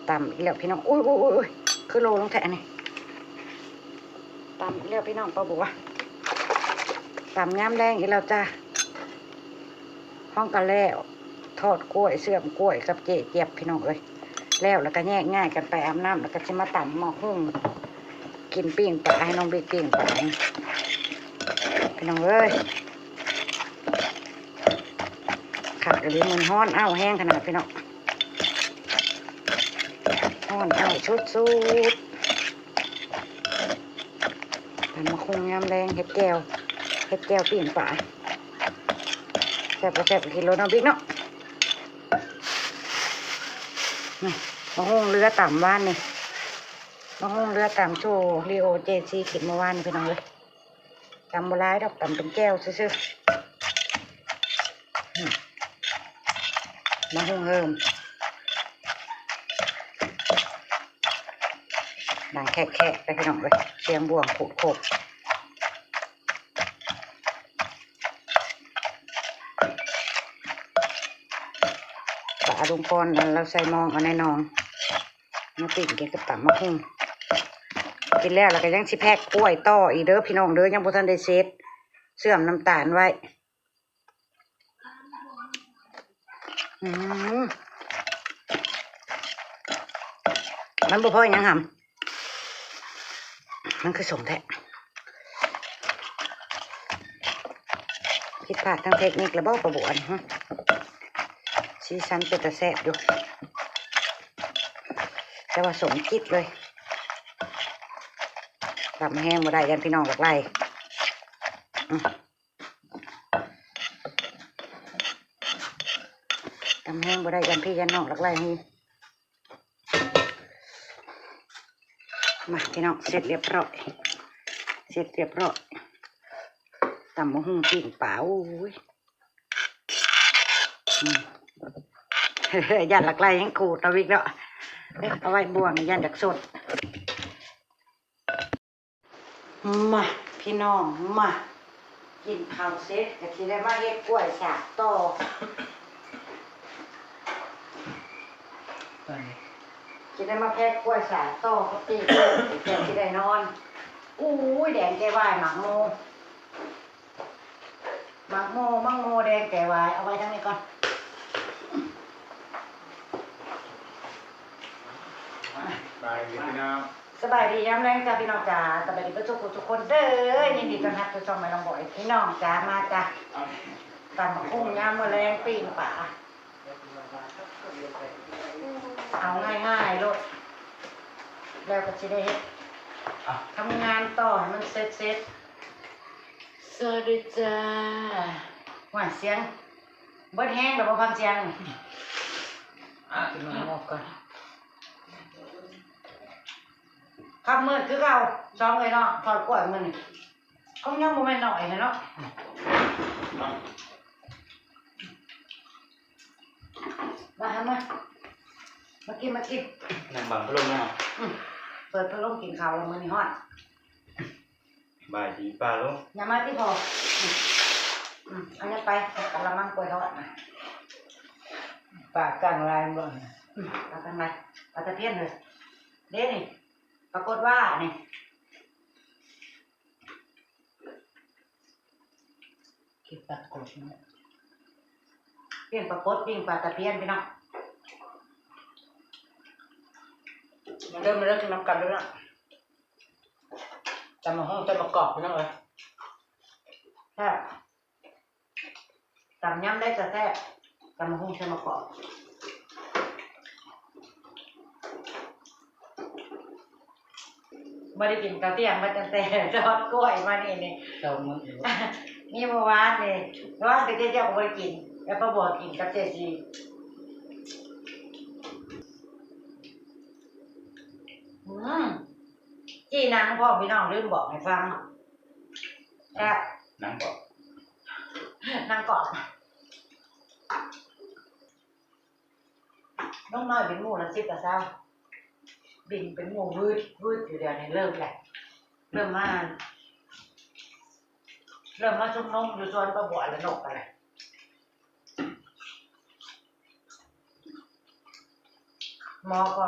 ຕຳອີກແລ້ວພີ່ນ້ອງ ໂອ້ຍໆໆ ຄືໂລລົງແທ້ອັນນີ້ ຕຳອີກແລ້ວພີ່ນ້ອງ ປາບົວ ຕຳຍາມແລງອີກແລ້ວຈ້າ ຫ້ອງກະແລ້ວ ທອດກ້ວຍ ເຊື່ອມກ້ວຍກັບເຈ້ຈຽບ ພີ່ນ້ອງເອີຍ ແລ້ວ ແລ້ວກະແຍກຍ້າຍກັນໄປອາບນ້ຳ ແລ້ວກະຊິມາຕຳໝາກຫຸ່ງ ກິນປີ້ງປາ ໃຫ້ນ້ອງບິກປີ້ງປາ ພີ່ນ້ອງເອີຍ ຄັກອີ່ຫຼີ ມື້ນີ້ຮ້ອນອ້າວແຮງຂະໜາດພີ່ນ້ອງ ຮ້ອນອ້າວສຸດໆ ຕຳໝາກຫຸ່ງຍາມແລງ ເຮັດແຈ່ວ ເຮັດແຈ່ວປີ້ງປາ ແຊບບໍ່ແຊບກະກິນໂລດເນາະ ບິກເນາະ ນີ້ ໝາກຫຸ່ງເຫຼືອຕຳວານນີ້ ໝາກຫຸ່ງເຫຼືອຕຳສູ່ລີໂອເຈຊີກິນມື້ວານນີ້ ພີ່ນ້ອງເອີຍ ຕຳບໍ່ຫຼາຍດອກ ຕຳເປັນແຈ່ວຊື່ໆ ອືມ ໝາກຫຸ່ງເຮີມ ດັງແຄະໆ ໄປ ພີ່ນ້ອງເອີຍ ສຽງບ່ວງຂູດໂຄກ ປາລຸງພອນ ລາວໃສ່ມອງເອົາໃນໜອງ ມາປີ້ງກິນກັບຕຳໝາກຫຸ່ງ ກິນແລ້ວ ແລ້ວກະຍັງຊິແພັກກ້ວຍຕໍ່ອີກເດີພີ່ນ້ອງເດີ ຍັງບໍ່ທັນໄດ້ເສັດ ເຊື່ອມນ້ຳຕານໄວ້ ອືມ ມັນບໍ່ພໍອີ່ຫຍັງຫຳ ມັນຄືສົ້ມແທ້ ຜິດພາດທາງເຕັກນິກລະບໍ ປາບົວ ຫຶ ສີສັນເປັນຕາແຊບຢູ່ ແຕ່ວ່າສົ້ມຈິດເລີຍ ຕຳແຮງບໍ່ໄດ້ ຢ້ານພີ່ນ້ອງລັກໄລ່ ອືມ ຕຳແຮງບໍ່ໄດ້ ຢ້ານພີ່ຢ້ານນ້ອງລັກໄລ່ຫື ມາພີ່ນ້ອງ ເສັດລຽບຮ້ອຍ ເສັດລຽບຮ້ອຍ ຕຳໝາກຫຸ່ງປີ້ງປາ ໂອ້ຍ ອືມ ຢ້ານລັກໄລ່ແຮງຂູດເນາະ ບິກເນາະ ເອີ ເອົາໄວ້ບ່ວງ ຢ້ານຈະສົດ. ມາພີ່ນ້ອງ ມາ ກິນເຂົ້າເສັດກະຊິໄດ້ມາເຮັດກ້ວຍສາກຕໍ່ ຊິໄດ້ມາແພັກກ້ວຍສາກຕໍ່ກັບປີ້ງ ແລ້ວຊິໄດ້ນອນ ອູ້ຍ ແດງແກ່ວາຍ ໝາກໂມ ໝາກໂມ ໝາກໂມແດງແກ່ວາຍ ເອົາໄວ້ທາງນີ້ກ່ອນ. ສະບາຍດີພີ່ນ້ອງ ສະບາຍດີຍາມແລງຈ້າພີ່ນ້ອງຈ້າ ສະບາຍດີເບິດທຸກຜູ້ທຸກຄົນເດີ ຍິນດີຕ້ອນຮັບສູ່ຊ່ອງແມ່ນ້ອງບອຍ ພີ່ນ້ອງຈ້າ ມາຈ້າ ຕຳບັກຫຸ່ງຍາມມື້ແລງ ປີ້ງປາ ເອົາງ່າຍໆໂລດ ແລ້ວກໍຊິໄດ້ເຮັດ ທຳງານຕໍ່ໃຫ້ມັນເສັດໆ. ສະຫວັດດີຈ້າ ຫວາຍ ສຽງເບິດແຮງແລ້ວບໍ່ຟັງສຽງ ອາ ກິນໝາກອອກກ່ອນ ຄ່ຳມືດຄືເກົ່າ ສອງເອີຍເນາະ ທອດກ້ວຍມື້ນີ້ ຄົງຍັງບໍ່ແມ່ນໜ້ອຍຫັ້ນເນາະ ມາຫາມາ ມາກິນ ມາກິນ ນັ່ງບັງພັດລົມແລ້ວ ອືມ ເປີດພັດລົມກິນເຂົ້າແລ້ວ ມື້ນີ້ຮ້ອນ. ສະບາຍດີປ້າລຸງ ຢ່າມາຕິພໍ່ ອືມ ເອົາຍັງໄປ ກະລະມັງກ້ວຍທອດນະ ປາກັງລາຍບໍ່ ອືມ ປາກັງລາຍ ປາຕະພຽນເລີຍ ເດ້ນີ້ ປາກົດວ່ານີ້ ກິນປາກົດເນາະ ປີ້ງປາກົດ ປີ້ງປາຕະພຽນ ພີ່ນ້ອງ ມາເດີ ມາເດີ ກິນນຳກັນເດີເນາະ. ຕຳບັກຫຸ່ງໃສ່ໝາກກອກ ພີ່ນ້ອງເອີຍ ແຊບ ຕຳຍາມໃດກະແຊບ ຕຳບັກຫຸ່ງໃສ່ໝາກກອກ ບໍ່ໄດ້ກິນເຂົ້າທ່ຽງມາຕັ້ງແຕ່ທອດກ້ວຍມານີ້ ສອງມື້ ມີມື້ວານນີ້ ວານແຕ່ເຈົ້າກໍບໍ່ໄດ້ກິນ ແລ້ວປ້າບົວກິນກັບເຈຊີ ອືມ ຈີ່ໜັງພ້ອມ ພີ່ນ້ອງ ລືມບອກໃຫ້ຟັງ ແຊບ ໜັງກອບ ໜັງກອບ ນົກນ້ອຍບິນໝູ່ລະສິບລະຊາວ ບິນເປັນໝູ່ວືດວືດຢູ່ ດຽວນີ້ເລີ່ມແລ້ວ ເລີ່ມມາ ເລີ່ມມາຊຸມນຸມຢູ່ສວນປ້າບົວລະ ນົກຫັ້ນນະ. ໝໍກໍ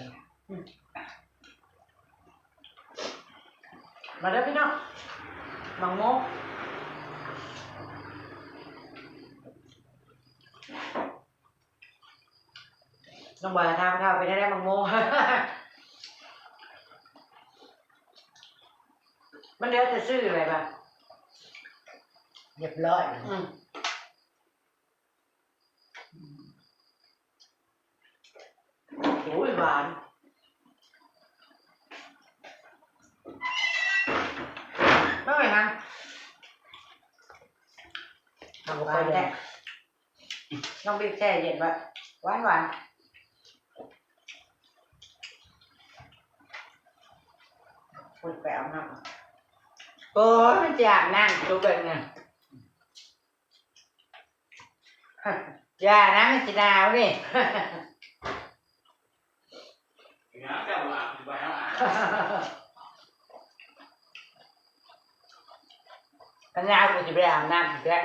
ອືມ ມາເດີພີ່ນ້ອງ ໝາກໂມ ນ້ອງບອຍຖາມເຖົ້າ ເປັນຈັ່ງໃດໝາກໂມ ມັນເຫຼືອແຕ່ຊື່ແລ້ວບາດ ຮຽບຮ້ອຍ ອືມ. ໂອ້ຍ ຫວານ ເບິ່ງໄປຫາ ຫວານແທ້ ນ້ອງບີບແຊ່ເຢັນໄວ້ ຫວານໆ ພຸ້ນໄປອາບນ້ຳ ໂອ້ຍ ມັນຊິອາບນ້ຳ ຈຸເບິ່ງນະ. ຢ່ານະ ມັນຊິໜາວນີ້ ຄັນໜາວກູຊິໄປອາບນ້ຳອີກແລ້ວ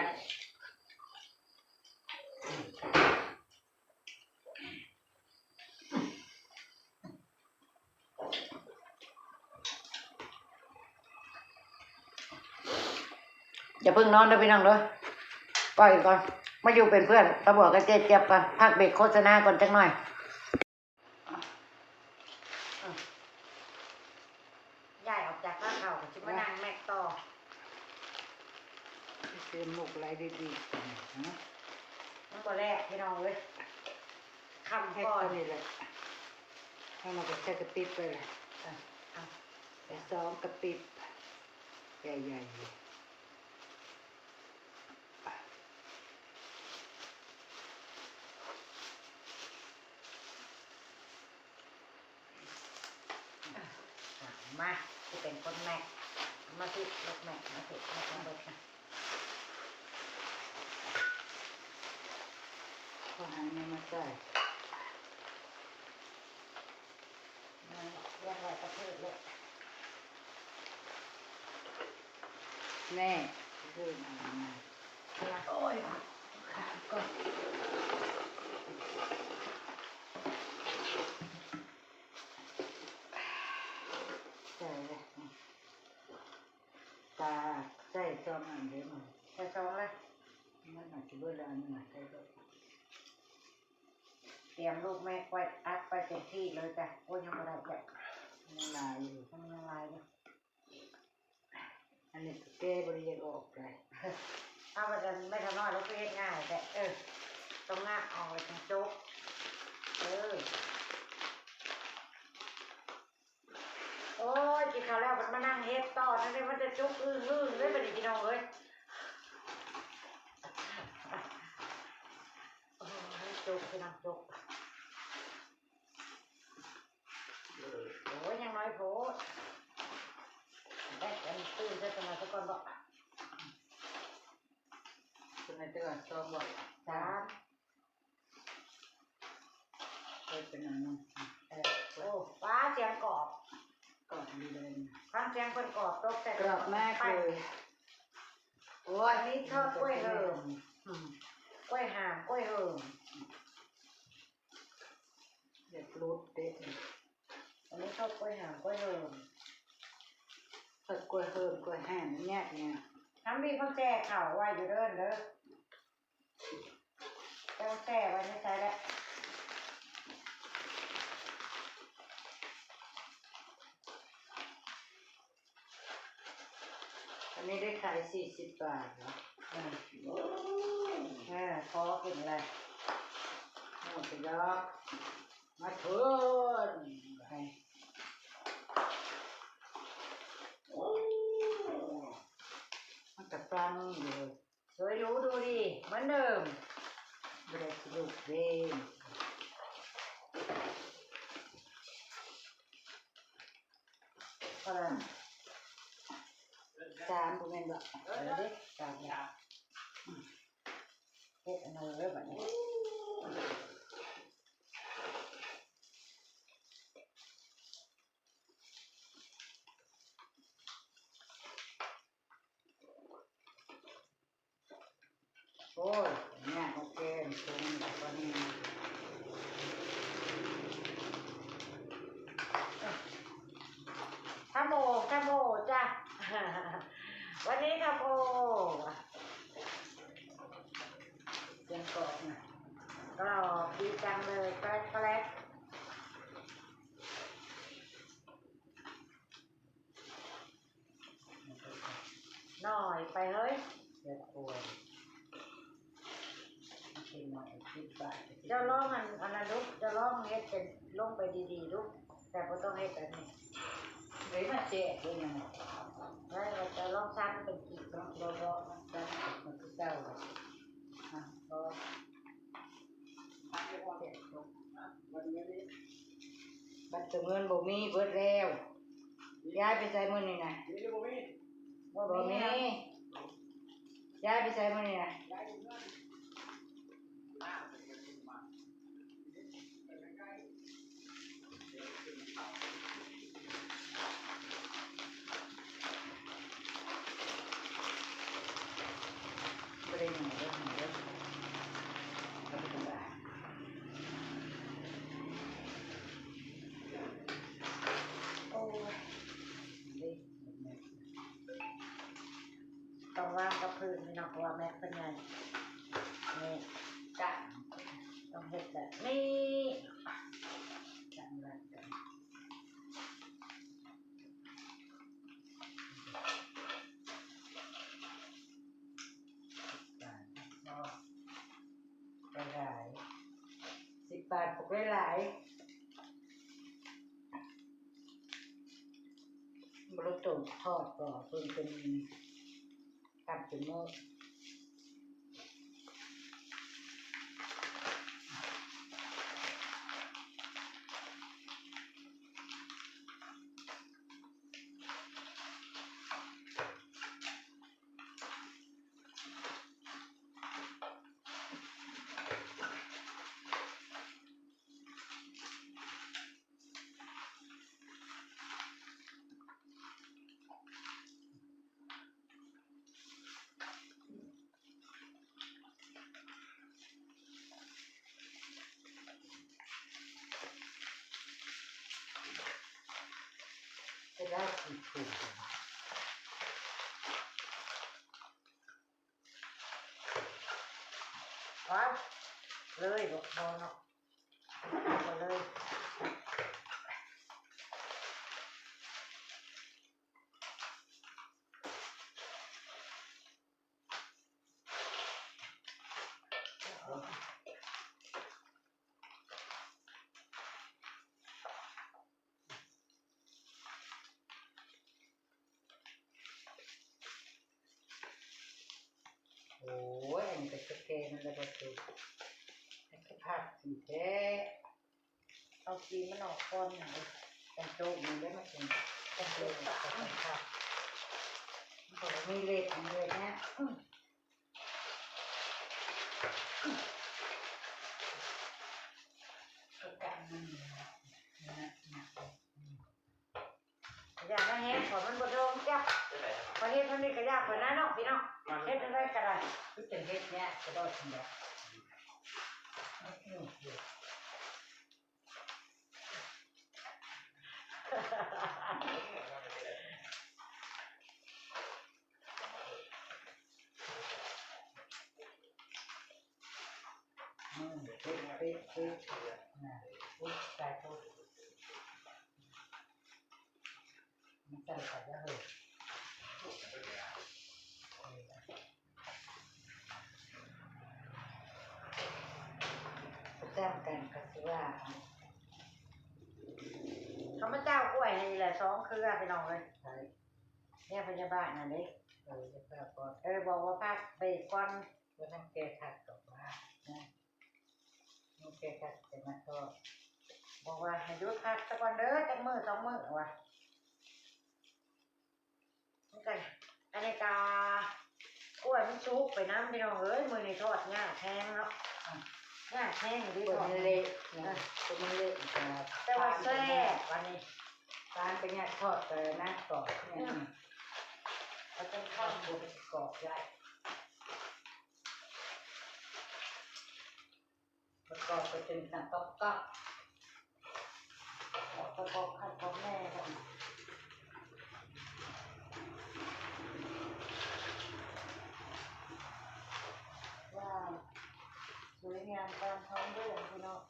ຢ່າເພິ່ງນອນເດີພີ່ນ້ອງເດີ ປ່ອຍກ່ອນ ມາຢູ່ເປັນເພື່ອນຕາບົວກັບເຈ້ຈຽບກ່ອນ ພັກເບຣກໂຄສະນາກ່ອນຈັກໜ້ອຍ ຍ້າຍອອກຈາກຮ້ານເຂົາ ກໍຊິມານັ່ງແມັກຕໍ່ ເສຍໝົກໄຫຼດີໆ ມັນບໍ່ແລ້ວພີ່ນ້ອງເອີຍ ຄ່ຳກ່ອນ ເຮັດເທົ່ານີ້ແຫຼະ ແລ້ວມັນກໍໃສ່ກະຕິບໄປລະ ເອົາ ໃສ່ສອງກະຕິບໃຫຍ່ໆ. ມາ ຊິເປັນຄົນແມັກ ມາຊິລູກແມັກ ມາຊິ ມາເບິ່ງນະ ຂໍຫາແນວມາໃສ່ ວາງໄວ້ກັບພື້ນໂລດ ແນ່ ຄືອັນນັ້ນ ໂອ້ຍ ຂ້າກ່ອນ ໃສ່ເລີຍ ຕາກ ໃສ່ສອງອັນເດ້ ໃສ່ສອງເລີຍ. ມັນອາດຈະເບິດແລ້ວ ອັນນີ້ນະ ໃສ່ເບິດ. ຕຽມລູກແມ່ໄວ້ ອັດໄວ້ເຕັມທີ່ເລີຍຈ້ະ. ໂອ້ຍ ຍັງບໍ່ໄດ້ຈ້ະ ຍັງຫຼາຍຢູ່ ຍັງຫຼາຍຢູ່. ອັນນີ້ກໍແກ່ບໍ່ໄດ້ແຍກອອກໄດ໋. ເອົາ ວ່າແຕ່ແມ່ເຖົ້ານ້ອຍລາວຄືເຮັດງ່າຍແທ້. ເອີ ຕ້ອງງະອອກແລ້ວຈັ່ງຈົກ. ເອີ ໂອ້ຍ ກິນເຂົ້າແລ້ວມັນມານັ່ງເຮັດຕໍ່ ນັ້ນເດ້ ມັນຈະຈຸກອຶ້ງໆເດ້ ບັດນີ້ພີ່ນ້ອງເອີຍ. ໂອ້ຍ ຈຸກ ພີ່ນ້ອງ ຈຸກ. ໂອ້ຍ ຍັງນ້ອຍໂພດ. ແບກອັນຕື່ມໃສ່ຕົວນັ້ນຊະກ່ອນບໍ? ຕົວນັ້ນເທື່ອສອງບໍ? ສາມ. ເອີ ເປັນອັນນັ້ນ. ເອີ ໂອ້ ວ້າ ສຽງກອບ ກອບດີເລີຍ. ຟັງສຽງເພິ່ນກອບຕົກໃສ່ ກອບມາກເລີຍ. ໂອ້ຍ ອັນນີ້ທອດກ້ວຍເຫີມ ອືມ ກ້ວຍຫາມ ກ້ວຍເຫີມ. ຢາກຫຼຸດເດ້. ອັນນີ້ເຂົ້າກ້ວຍຫາມກ້ວຍເຫີມ ເຂົ້າກ້ວຍເຫີມກ້ວຍຫາມແຍກນີ້. ທຳບີເພິ່ນແຊ່ເຂົ້າໄວ້ຢູ່ເດີ ເດີ ແຕ່ວ່າແຊ່ໄວ້ໃນໃສແຫຼະ. ອັນນີ້ໄດ້ຂາຍສີ່ສິບບາດເນາະ. ເອີ ເອີ ພໍກິນແລ້ວ ໝົດແລ້ວ ມາເທີນ ມັນກະຟັງຢູ່. ສວຍຫຼູດູດີເໝືອນເດີມ ບໍ່ໄດ້ສະດຸດເດ້. ເທົ່າໃດ? ສາມ ບໍ່ແມ່ນບໍ? ເອີເດ້ ສາມ ເຮັດອັນນັ້ນເລີຍບັດນີ້. ໂອ້ຍ ຍາກເນາະ ແກງ ເຄື່ອງນີ້ກໍນີ້. ທຳໂອ ທຳໂອຈ້ະ ວັນນີ້ທຳໂອ ສຽງກອບນະ ກອບດີຈັງເລີຍ ແປດໆ. ໜ້ອຍໄປເຮີ້ຍ ຢ່າໂກງ ເຈົ້າລອງອັນ ອັນນັ້ນດູ ເຈົ້າລອງເຮັດເປັນລົງໄປດີໆດູ ແຕ່ບໍ່ຕ້ອງເຮັດແບບນີ້ ເອີຍ ມັນແຊບເດ້ ໄດ້ ເຈົ້າລອງສັ່ນເປັນກີບເນາະ ບໍ່ ບໍ່ ມັນສັ່ນ ມັນຄືເກົ່າ ອ່າ ບໍ່. ບັດເຕີມເງິນບໍ່ມີ ເບິດແລ້ວ. ຍາຍໄປໃສມື້ນີ້ນະ? ບໍ່ມີ. ບໍ່ມີ. ຍາຍໄປໃສມື້ນີ້ນະ? ບໍ່ໄດ້ຫຍັງເດີ ເດີ ບໍ່ເປັນຫຍັງ. ໂອ້ຍ ຕ້ອງວາງກັບພື້ນນີ້ເນາະ ເພາະວ່າແມັດເພິ່ນໃຫຍ່ ນີ້ ກະຕ້ອງເຮັດແບບນີ້ ຈັງຫວະ ຫຼາຍໆ ສິບບາດ ບໍ່ໄດ້ຫຼາຍ ບໍ່ໄດ້ຕົ້ມທອດ ກໍເພິ່ນເປັນ ກັບຈົນໝົດ. ຈະໄດ້ກິນເພິ່ນ. ໄປ ເລີຍ ບໍ່ເອົາເນາະ ເອົາເລີຍ. ໂອ້ຍ ອັນນີ້ກໍສະແກນແລ້ວກໍຄື ແລ້ວກໍພັກກິນແທ້. ເອົາປີກມັນອອກກ່ອນ ຈັ່ງໂຈະນີ້ແຫຼະ ມັນຈຶ່ງ ຈັ່ງໂຈະນີ້ກໍຕ້ອງພັກ ມັນກໍບໍ່ມີເລັບ ເລັບນະ ອືມ ຄືກັນ ນະ ນະ ນະ. ຢ່າມາແຮງ ເພາະມັນບໍ່ດອງຈັບ ປະເທດມັນນີ້ກໍຢາກກວ່ານັ້ນເນາະ ພີ່ນ້ອງ ເຮັດແນວໃດກໍໄດ້ ຄືຈັ່ງເຮັດຍາກກະດອກຫັ້ນແຫຼະ. ອືມ ເປະ ເປະ ເປະ ນະ ອຸ້ຍ ຕາຍໂທດ ມັນໃສ່ໄປແລ້ວເຮີ້ຍ ປະຈຳກັນກໍຊິວ່າ ຂ້າພະເຈົ້າກ້ວຍໃຫ້ລະສອງເຄືອ ພີ່ນ້ອງເອີຍ ໃສ່ ແມ່ພະຍາບານຫັ້ນເດ້ ເອີ ຈະພາກ່ອນ ເອີ ບອກວ່າພັກເບຣກກ່ອນ ບໍ່ທັນແກ່ພັກດອກວ່າ ນະ ຍັງແກ່ພັກຈະມາທອດ ບອກວ່າໃຫ້ຢຸດພັກສາກ່ອນເດີ ຈັກມື້ສອງມື້ວ່າ ມັນກໍ ອັນນີ້ກໍ ກ້ວຍມັນສຸກໄປນຳ ພີ່ນ້ອງເອີຍ ມື້ນີ້ທອດຍາກແຮງເນາະ ອືມ ຍາກແຮງເດ້ ເບິ່ງມັນເລະນະ ເອີ ເບິ່ງມັນເລະ ແຕ່ວ່າແຊບ ອັນນີ້ ປານໄປຍາກທອດກໍໜັກກອບ ອືມ ເອົາຈົນຄຳ ກອບໄດ້ ປະກອບໄປເປັນໜັງກອບໆ ປະກອບຄັກຂອງແມ່ກັນ ວ້າວ ສວຍງາມຕາມທ້ອງເລື່ອງ ພີ່ນ້ອງ.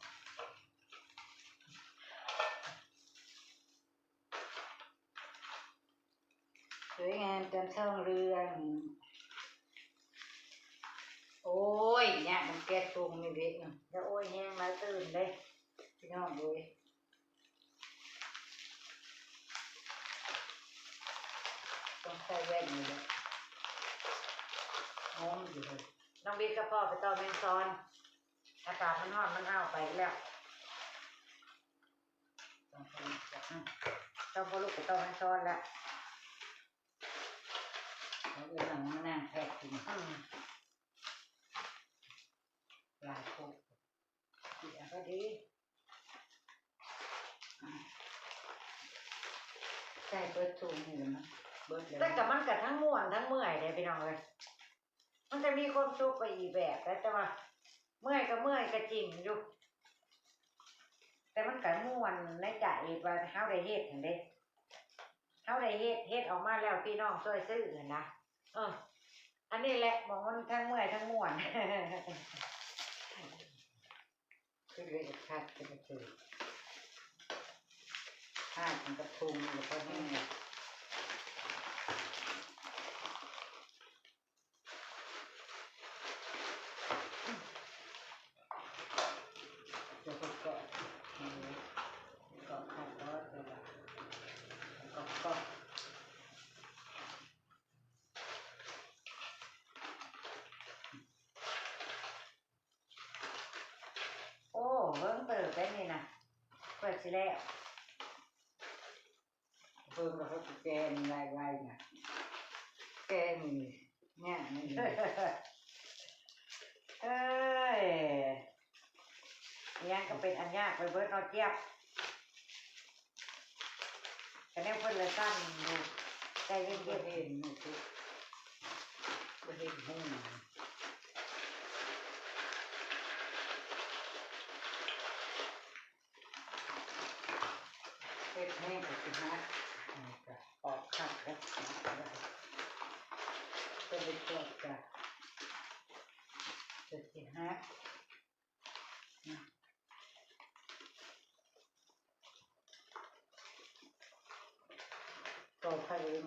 ສວຍງາມຕາມທ້ອງເລື່ອງ ໂອ້ຍ ຍາກນຳແກະຖົງນີ້ເດ້ ຢ່າໂອ້ຍແຮງຫຼາຍຕື່ນເດ້ ພີ່ນ້ອງເອີຍ ຕ້ອງໃສ່ແວ່ນນີ້ແຫຼະ ງງຢູ່ເຮີ້ຍ ນ້ອງບິດກັບພໍ່ໄປຕໍ່ແມງຊອນ ອາກາດມັນຮ້ອນ ມັນອ້າວໄປອີກແລ້ວ. ຕ້ອງພໍລຸກ ອືມ ຕ້ອງພໍລຸກກໍຕ້ອງໃຫ້ຊ້ອນແລ້ວ ເອົາເອື້ອຍມານັ່ງແທກກິນ ອືມ ຫຼາຍໂພດ ກິນເອົາກໍດີ ໃສ່ເບິດຖົງນີ້ລະ ເບິດແລ້ວ ແຕ່ກໍມັນກໍທັງມ່ວນທັງເມື່ອຍເດ້ ພີ່ນ້ອງເອີຍ. ມັນກໍມີຄວາມສຸກໄປອີກແບບ ແຕ່ ແຕ່ວ່າເມື່ອຍກໍເມື່ອຍກໍຈິງຢູ່ ແຕ່ມັນກໍມ່ວນໃນໃຈວ່າເຮົາໄດ້ເຮັດຫັ້ນເດ້ ເຮົາໄດ້ເຮັດ ເຮັດອອກມາແລ້ວພີ່ນ້ອງຊ່ວຍຊື້ຫັ້ນນະ ເອີ ອັນນີ້ແຫຼະໝ່ອງມັນທັງເມື່ອຍທັງມ່ວນ ຄືເລະຄັກ ຄືບໍ່ຖືກ ພາດມັນກະທຸ່ງຢູ່ພໍແຮງ ຈະປະກອບ ປະກອບ ປະກອບ ປະກອບ ປະກອບ ໂອ້ ເບິ່ງເຕີບໄດ໋ນີ້ນະ ເພື່ອຊິແລ້ວ. ເບິ່ງແລ້ວເຂົາຊິແກ່ນີ້ໄວໆນະ ແກ່ນີ້ຍາກນີ້ ເອີຍ ອີຫຍັງກໍເປັນອັນຍາກໄປເບິດເນາະ ຈຽບ ກະແນວເພິ່ນລະສັ່ນຢູ່ ໃຈເຢັນໆ ບໍ່ເຫັນ ບໍ່ເຫັນຫຸ່ງ ເຮັດແຮງກໍຊິຫັກ ອັນນີ້ກໍປອກຄັກແລ້ວ ເພິ່ນໄດ້ປອກກະ ຊິຫັກ ຕໍ່ໄຟເລີຍ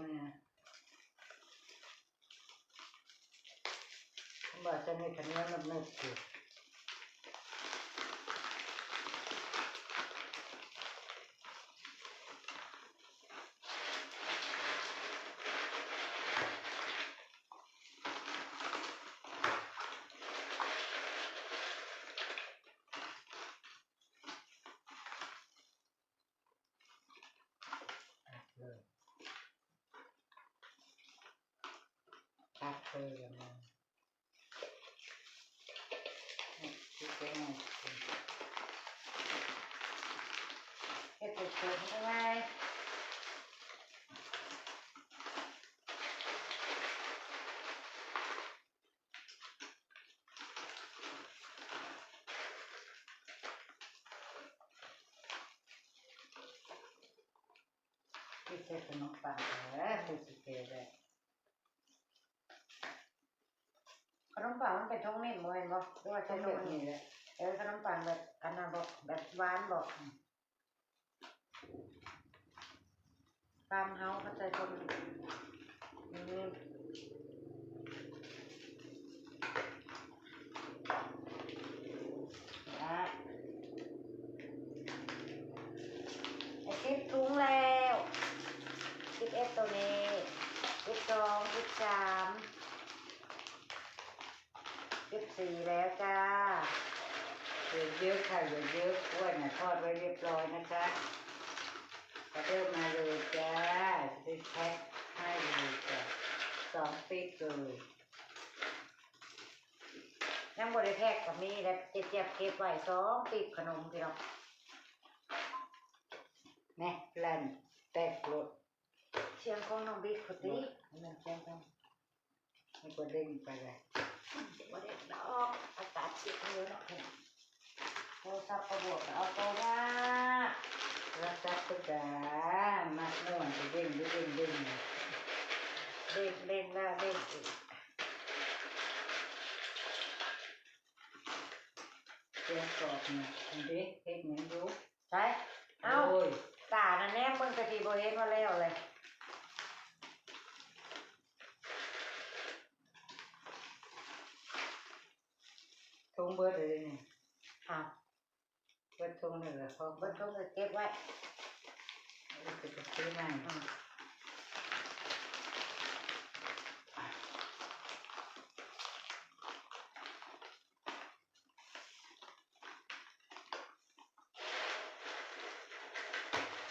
ວ່າຈະເຮັດໃຫ້ໜຽວໜຶບໆຢູ່. ຕັດເລີຍ ເຮັດເປັນເສັ້ນຈັ່ງໃດ. ທີ່ໃສ່ຂະໜົມປັງ ເອີ ຄືຊິເກໄດ້. ຂະໜົມປັງມັນເປັນຖົງໜິ່ມ ບໍ່ແມ່ນບໍ່? ຫຼືວ່າ ຖົງໜິ່ມ ແບບນີ້ແຫຼະ. ເອີ ຂະໜົມປັງແບບອັນນັ້ນບໍ່? ແບບຫວານບໍ່? ອືມ ຕາມເຮົາເຂົ້າໃຈຄົນ ອືມ ອ່ະ ສິບຖົງແລ້ວ ສິບເອັດໂຕນີ້ ສິບສອງ ສິບສາມ ສິບສີ່ແລ້ວຈ້າ. ເຢີກໆ ເຢີກໆ ກ້ວຍນະທອດໄວ້ຮຽບຮ້ອຍນະຄະ ອອເດີມາເລີຍຈ້າ ຊິໄດ້ແພັກໃຫ້ເລີຍຈ້າ ສອງປີກເລີຍ. ຍັງບໍ່ໄດ້ແພັກກໍມີແຫຼະ ເຈຍບເກັບໄວ້ສອງປີກຂະໜົມພີ່ນ້ອງ. ແນ່ ແລ່ນແຕກໂລດ. ສຽງຂອງນ້ອງບິກພຸ້ນຕິ ບໍ່ ມັນແຈ້ງກັນ ມັນບໍ່ເດ້ງໄປເລີຍ ບໍ່ເດ້ງດອກ ອາກາດເຢັນຢູ່ເນາະ. ໂທລະສັບກໍບວກ ເອົາໂຕມາ ໂທລະສັບກໍດາ ມັກມ່ວນ ເດ້ງ ເດ້ງ ເດ້ງ ເດ້ງ ເດ້ງແລ້ວເດ້ງອີກ. ສຽງກອບນີ້ ເຫັນເດ້ ເຮັດຫຍັງຢູ່? ໃສ? ເອົ້າ ໂອ້ຍ ຕານະແນມເບິ່ງກະຊິບໍ່ເຫັນວ່າແລ້ວເລີຍ. ຖົງເບິດເລີຍນີ້. ອ້າວ ເບິດຖົງເລີຍ ເອົາ ເບິດຖົງເລີຍ ເກັບໄວ້ ເອົາໄປຊື້ໃໝ່. ອືມ.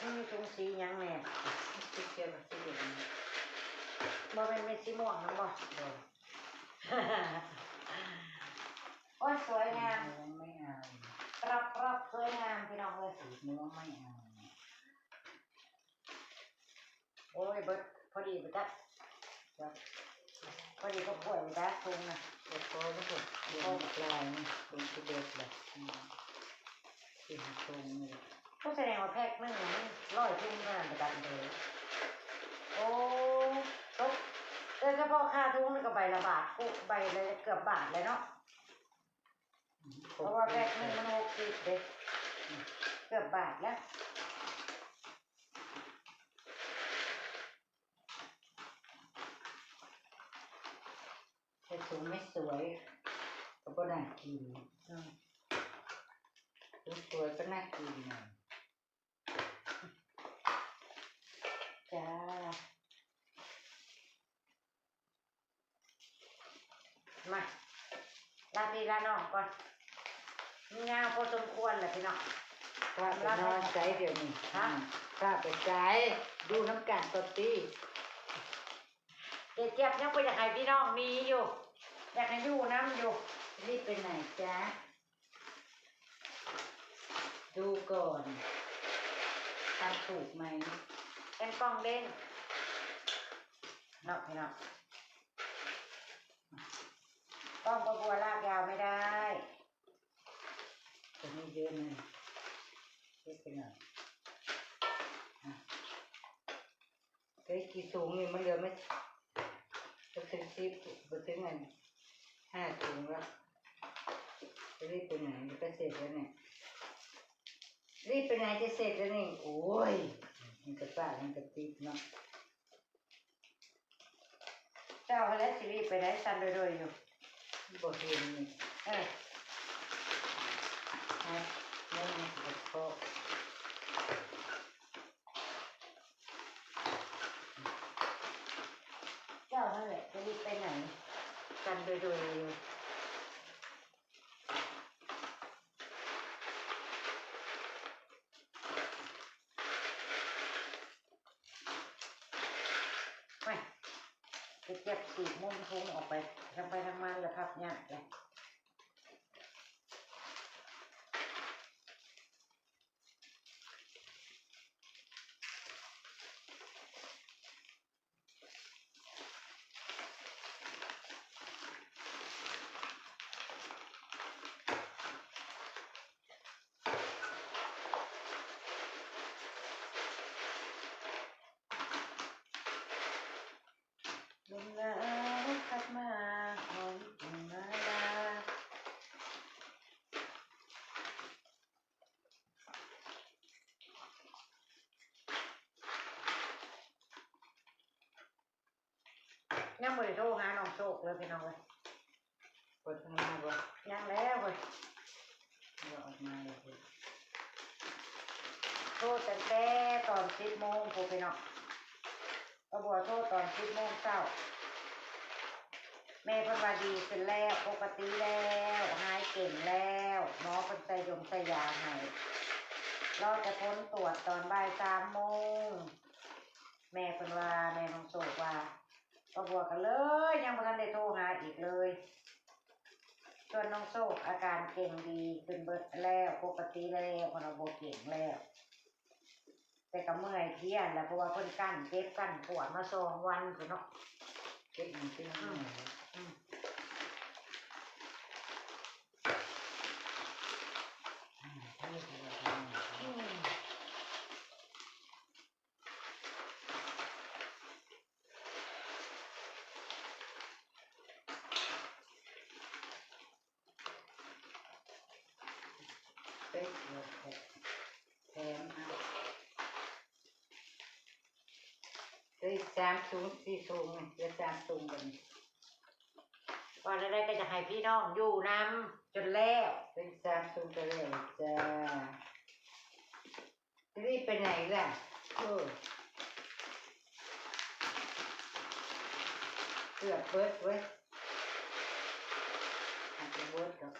ມັນມີຖົງສີຫຍັງແນ່? ສີຂຽວກັບສີແດງ. ບໍ່ແມ່ນ ແມ່ນສີມ່ວງນຳບໍ່? ບໍ່. ໂອ້ຍ ສວຍງາມ ສີມ່ວງໄມ່ເອົາ ກຣອບໆ ສວຍງາມພີ່ນ້ອງເອີຍ. ສີມ່ວງໄມ່ເອົາ. ໂອ້ຍ ເບິດພໍດີບໍ່ຈັກ ພໍດີກັບຖ້ວຍບໍ່ຈັກ ຖົງນະ. ເອົາພໍແລ້ວ ເອົາຫຼາຍນະ ຖົງຊິເບິດແລ້ວ. ອືມ ສີ່ຫ້າຖົງນີ້ແຫຼະ. ກໍສະແດງວ່າແພັກໜຶ່ງມັນຮ້ອຍຖົງເທົ່ານັ້ນ ບໍ່ຈັກເດີ. ໂອ້ ຕົກ ແຕ່ສະເພາະຄ່າຖົງນີ້ກໍໃບລະບາດ ໂອ້ ໃບລະເກືອບບາດແລ້ວເນາະ. ເພາະວ່າແພັກໜຶ່ງມັນຫົກສິບເດ້ ເກືອບບາດແລ້ວ. ໃສ່ຖົງໄມ່ສວຍກໍບໍ່ໜ້າກິນ. ອືມ ຖົງສວຍກໍໜ້າກິນນະ. ຈ້າ ມາ ລາພີ່ລານ້ອງກ່ອນ ມັນຍາວພໍສົມຄວນແຫຼະພີ່ນ້ອງ. ພາໄປນອນໃສດຽວນີ້? ຮະ? ພາໄປໃສ? ຢູ່ນຳກັນກ່ອນຕິ. ເຈຍບຍັງບໍ່ຢາກໃຫ້ພີ່ນ້ອງໜີຢູ່ ຢາກໃຫ້ຢູ່ນຳຢູ່. ລີບໄປໄຫນຈະ? ດູກ່ອນ ທຳຖືກໄໝ? ແອນກອງເດ້ງເນາະພີ່ນ້ອງ ກອງບໍ່ບົວລາກຍາວໄມ່ໄດ້. ຕົວນີ້ເຢີະໜ້ອຍ ເຮັດໄປໜ້ອຍ. ເອີຍ ກີ່ຖົງນີ້ມັນເຫຼືອແມ່ນບໍ່ເຖິງສິບ ບໍ່ເຖິງອັນຫ້າຖົງລະ. ຈະຣີບໄປໄຫນ? ຈະໄປເສັດແລ້ວນີ້ ຣີບໄປໄຫນ? ຈະເສັດແລ້ວນີ້ ໂອ້ຍ ມັນກະປາກມັນກະຕິດເນາະ. ເຈົ້າຫັ້ນແຫຼະຊິຣີບໄປໃດ ສັ່ນໂດຍໆຢູ່ ບໍ່ເຫັນນີ້ ເອີ ຮັດ ແລ້ວມັນກະເຄາະ ເຈົ້າຫັ້ນແຫຼະຈະຣີບໄປໃຫນ ສັ່ນໂດຍໆຢູ່. ໂອ້ຍ ໄປເກັບສີກມຸມທຸງອອກໄປທາງໃຜທາງມັນລະ ພັບຍາກແຫຼະ. ລົມໜາວພັດມາ ຫອມກຸ່ງມາລາ. ຍັງບໍ່ໄດ້ໂທຫານ້ອງໂຊກເລີຍພີ່ນ້ອງເອີຍ. ເປີດທາງໜ້າບໍ່? ຍັງແລ້ວເວີຍ ບໍ່ອອກມາເລີຍ. ໂທຕັ້ງແຕ່ຕອນສິບໂມງພຸ້ນພີ່ນ້ອງ. ປ້າບົວໂທຕອນສິບໂມງເຊົ້າ ແມ່ເພິ່ນວ່າດີຂຶ້ນແລ້ວ ປົກກະຕິແລ້ວ ຫາຍເກັ່ງແລ້ວ ໝໍເພິ່ນໃສ່ຢົງໃສ່ຢາໃຫ້ ລໍແຕ່ຜົນກວດຕອນບ່າຍສາມໂມງ. ແມ່ເພິ່ນວ່າ ແມ່ນ້ອງໂຊກວ່າ ປ້າບົວກໍເລີຍຍັງບໍ່ທັນໄດ້ໂທຫາອີກເລີຍ. ສ່ວນນ້ອງໂຊກອາການເກັ່ງດີຂຶ້ນເບິດແລ້ວ ປົກກະຕິແລ້ວ ເພິ່ນວ່າບໍ່ເກັ່ງແລ້ວ. ແຕ່ກໍເມື່ອຍເພຍຫັ້ນແຫຼະ ເພາະວ່າເພິ່ນກັ້ນເຈັບກັ້ນປວດມາສອງວັນພຸ້ນເນາະ. ເຈັບມັນເປັນເມື່ອຍ ອືມ ອືມ ອືມ. ເປັດແຖມເອົາ ເອີ ສາມຖົງ ສີ່ຖົງ ເຫຼືອສາມຖົງບັດນີ້. ວ່າແນວໃດກໍຢາກໃຫ້ພີ່ນ້ອງຢູ່ນຳຈົນແລ້ວ ເປັນສາມຖົງກໍແລ້ວຈ້າ. ຈະຣີບໄປໃຫນລະ? ເອີ ເກືອບເບິດເວີຍ ອາດຈະເບິດດອກ.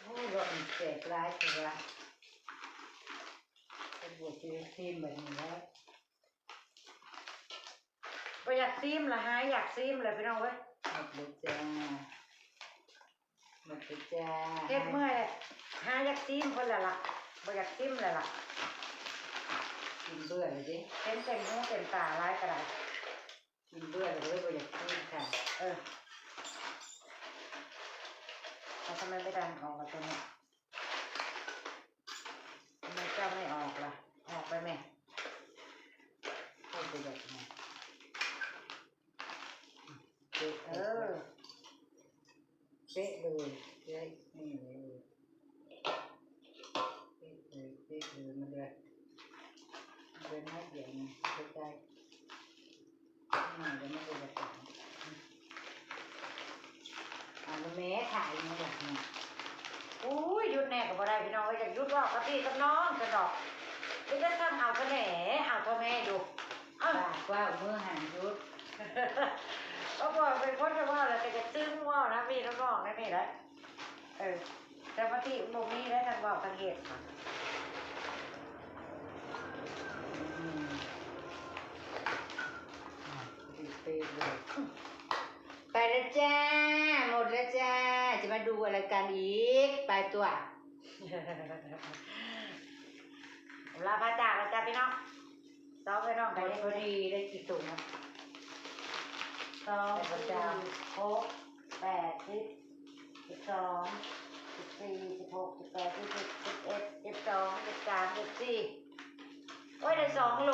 ໂອ້ຍ ລອບນີ້ແສບຫຼາຍຄືວ່າ ເພິ່ນບໍ່ຊິໄດ້ຊີມແບບນີ້ແລ້ວ. ບໍ່ຢາກຊີມລະ ຫາຢາກຊີມລະພີ່ນ້ອງເອີຍ. ໝົດແລ້ວຈ້າ ໝົດແລ້ວຈ້າ ເຮັດເມື່ອຍລະ ຫາຢາກຊີມເພິ່ນລະລະ ບໍ່ຢາກຊີມລະລະ. ກິນເບື່ອແລ້ວເດ້ ເຫັນເຕັມຫູເຕັມຕາຫຼາຍກໍໄດ້ ກິນເບື່ອແລ້ວກໍເລີຍບໍ່ຢາກກິນຄ່ະ. ເອີ ແລ້ວທຳໄມໄປດັນອອກລະຕົວນີ້? ທຳໄມເຈົ້າໄມ່ອອກລະ? ອອກໄປແມ່. ເອີ ເປະເລີຍ ເປັນແບບນີ້ເລີຍ ເປະເລີຍ ເປະເລີຍ. ມາເດີ ມາເດີ ໜ້ອຍດຽວນີ້ ໃກ້ໆ. ເອົາແມ່ ຖ່າຍຫຍັງລະນີ້? ໂອ້ຍ ຢຸດແນ່ກໍບໍ່ໄດ້ພີ່ນ້ອງເອີຍ ຢາກຢຸດເວົ້າກັບພີ່ກັບນ້ອງຊັ້ນດອກ. ເປັນຈັ່ງຊັ້ນ ເອົາເທາະແມ່ ເອົາເທາະແມ່ຢູ່ ປາກກວ້າງ ມືຫັ້ນຢຸດ. ເພາະວ່າເປັນຄົນທີ່ເວົ້າແລ້ວກໍຢາກຕຶງເວົ້ານຳພີ່ນຳນ້ອງແນວນີ້ແຫຼະ. ເອີ ແຕ່ສະມາທິມັນບໍ່ມີເດ້ ທັງເວົ້າທັງເຮັດ. ອືມ ອ່າ ໄປແລ້ວຈ້າ ໝົດແລ້ວຈ້າ ຈະມາດູອະໄລກັນອີກ ໄປຕົວະ. ລາພາຈາກແລ້ວຈ້າພີ່ນ້ອງ. ສອງ ພີ່ນ້ອງ ໝົດພໍດີ ໄດ້ກີ່ຖົງນະ? ສອງ ສີ່ ຫົກ ແປດ ສິບ ສິບສອງ ສິບສີ່ ສິບຫົກ ສິບແປດ ສິບເອັດ ສິບເອັດ ສິບສອງ ສິບສາມ ສິບສີ່. ໂອ້ຍ ໄດ້ສອງໂຫຼ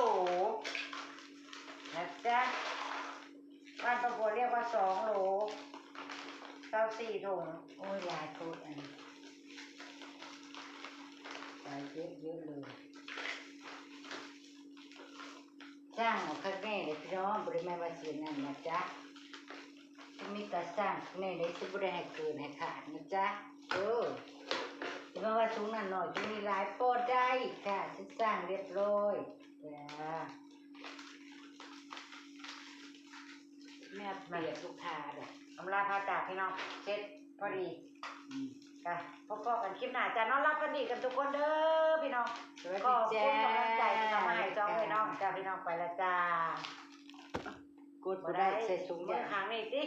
ນະຈ໊ະ. ບ້ານປ້າບົວຮຽກວ່າສອງໂຫຼ. ເກົ້າສິບສີ່ຖົງ. ໂອ້ຍ ຫຼາຍໂພດອັນນີ້ ຫຼາຍເຍອະໆເລີຍ. ສ້າງເອົາຄັກແນ່ເດີພີ່ນ້ອງ ບໍ່ໄດ້ແມ່ນວ່າຊິອັນນັ້ນນະຈ໊ະ ມີແຕ່ສ້າງຄັກແນ່ເດີ ຊິບໍ່ໄດ້ໃຫ້ເກີນໃຫ້ຂາດນະຈ໊ະ. ເອີ ຊິມາວ່າຊຸມນັ້ນໜ້ອຍ ຊຸມນີ້ຫຼາຍ ບໍ່ໄດ້ຄ່ະ ຊິສ້າງຮຽບຮ້ອຍ. ຈ້າ ແມ່ປຽກລູກຄ້າເດີ ອຳລາພາຈາກພີ່ນ້ອງ ເສັດພໍດີ. ອືມ ກະພົບພໍ້ກັນຄລິບໜ້າຈ້າເນາະ ຫຼັບຝັນດີກັນທຸກຄົນເດີພີ່ນ້ອງ. ຂອບຄຸນກຳລັງໃຈທີ່ເຂົ້າມາໃຫ້ຊ່ອງເອື້ອຍນ້ອງຈ້າ ພີ່ນ້ອງ ໄປລະຈ້າ. ກົດບໍ່ໄດ້ ໃສ່ຖົງຢາງ ມື້ຂ້າງນີ້ຕິ.